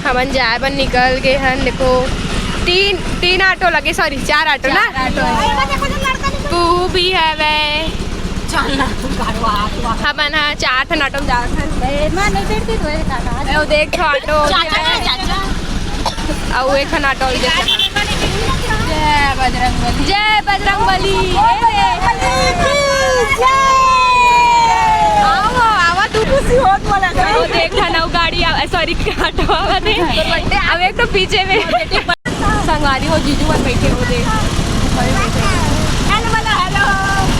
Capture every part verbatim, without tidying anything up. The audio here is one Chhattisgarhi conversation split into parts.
हमन जाए बर निकल गे हन। देखो, तीन, तीन ऑटो लगे, सॉरी, चार ऑटो ना। तू भी हवे। हमन ह चार ठन ऑटो में जात हन। ए, वो देख ठो ऑटो। अउ एक ठन ऑटो। जय बजरंग बली। जय बजरंग बली। आवा, आवा तू। खुशी होत वाला। वो देख ठन अउ गाड़ी, सॉरी, ऑटो आवा दे। अब एक तो पीछे में संगवारी हो, जीजू मन बैठे हो दे। Hello, hello,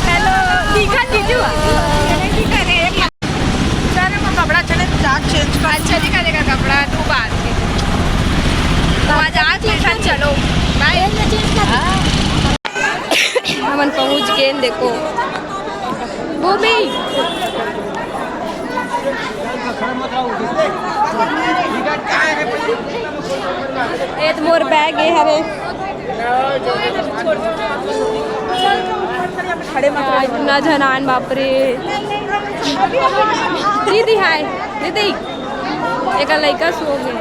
hello. दिखा जीजू। सर, वो कपड़ा अच्छा नहीं, जा चेंज कर। अच्छा दिखा देगा कपड़ा, तू बात की। तो आज, आज के साथ चलो, बाय। हमन पहुंच गए, देखो। वो भी। ए तो मोर बैग ए हरे। इतना झनान, बाप रे। दीदी, हाय। दीदी, एक लइका सो गे।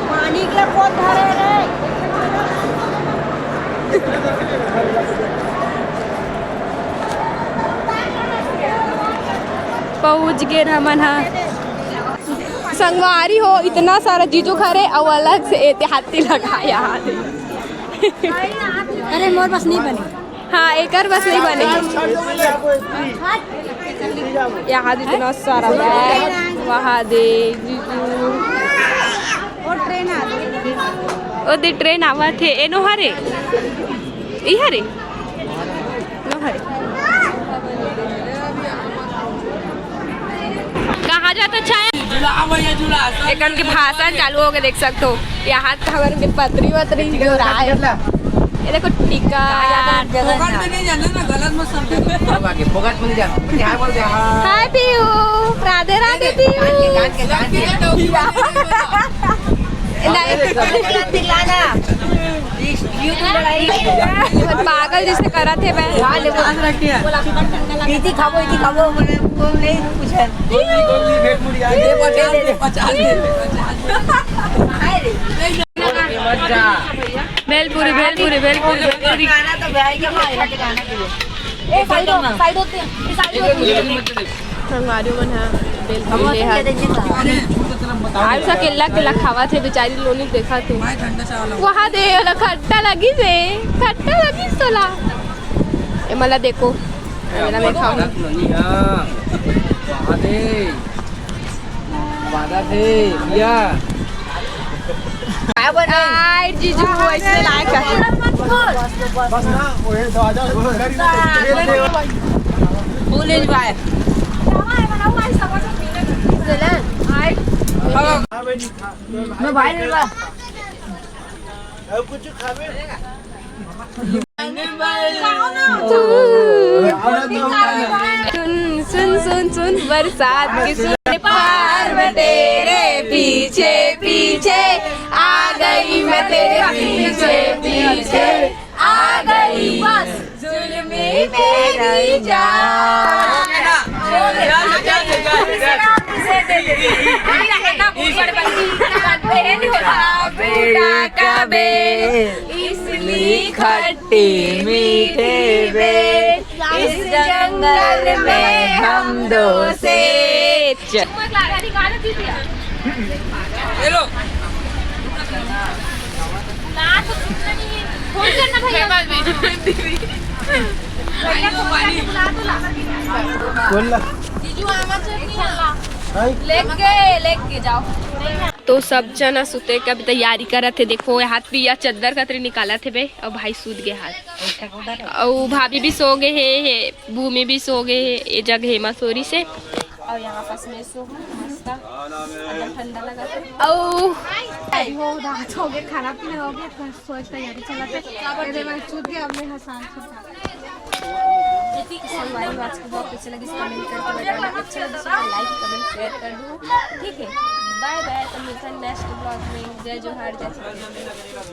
पानी के पोत भरे रे। पहुंच गे हमन ह। संगवारी हो, इतना सारा जीजू घर हे अउ अलग से एते हाथी लगाया। अरे, मोर बस नहीं बने। हाँ, एकर बस नहीं बने। यहाँ इतना सारा बैग, वहाँ दे, जीजू। ओ दे ट्रेन आवत हे, एनो हरे, ई हरे, नो हरे। कहाँ जाता छाया? एकन के भाषण चालू हो गए, देख सकते हो। यहाँ तो हमन के पतरी वतरी जो राय। ये देखो टिकट। फोकट में नहीं जाना ना, गलत मत समझो। फोकट में नहीं जाना। क्या बोल रहे हैं? हाय पीयू, राधे राधे पीयू। कान के, कान के, कान के। नहीं। पागल जैसे करत हे मैं। इति खाबो, इति खाबो, बोले, वो नहीं पूछे। गोली, गोली, भेलपुरी, आ, दे, पचास दे, पचास दे, पचास दे। भेलपुरी, भेलपुरी, भेलपुरी, भेलपुरी। गाना तो भाई का मारेगा, गाना के लिए। ए, साइड हो, साइड होते हैं, ये साइड होते हैं। संगवारी मन ह भेलपुरी ले हन। आज सा केला, केला खावत हे बेचारी लोनी, देखत हे। वहाँ दे, ओला खट्टा लगिस हे, खट्टा लगिस तोला। ए, मला देखो, मेरा मैं खाऊं। वादा थे, भैया। काय बना? आय जीजू, ऐसे लायक है। बस ना, ओए, दो हजार। Full enjoy। मैं बाहर निकला। अब कुछ खावे। सुन, सुन, सुन, सुन, बरसात की सुन। पार में तेरे पीछे पीछे आ गई, मैं तेरे पीछे पीछे आ गई। बस। जुल्मी मेरी जान। बेटा का बेर, इसली खट्टी मीठी बेर, इस जंगल में हम दो शेर। हेलो। फोन करना भैया। बोल ना। जीजू, आवाज नहीं आ रहा। हाय। लेके, लेके जाओ। तो सब जना सुते के अभी तैयारी करत हे। देखो, यहाँ पिया चद्दर कतरी निकालत हे बे, अउ भाई सूत गे हाथ। अउ भाभी भी सो गे हे, हे, भूमि भी सो गे हे, ये जग हेमा सोरी से। अउ यहाँ पास में सो हूँ, मस्त, एकदम ठंडा लगा था। अउ हो, रात हो गए, खाना पीना हो गया, तो सोच तैयारी चला था। मेरे मन सूत गए, अब मैं हंसान सूत। संगवारी, आज के vlog कैसे लगी, comment करके बताना। अच्छा लगे तो like, comment, share कर दो, ठीक है। Bye bye, तो मिलते हैं next vlog में। जय जोहार, जय छत्तीसगढ़।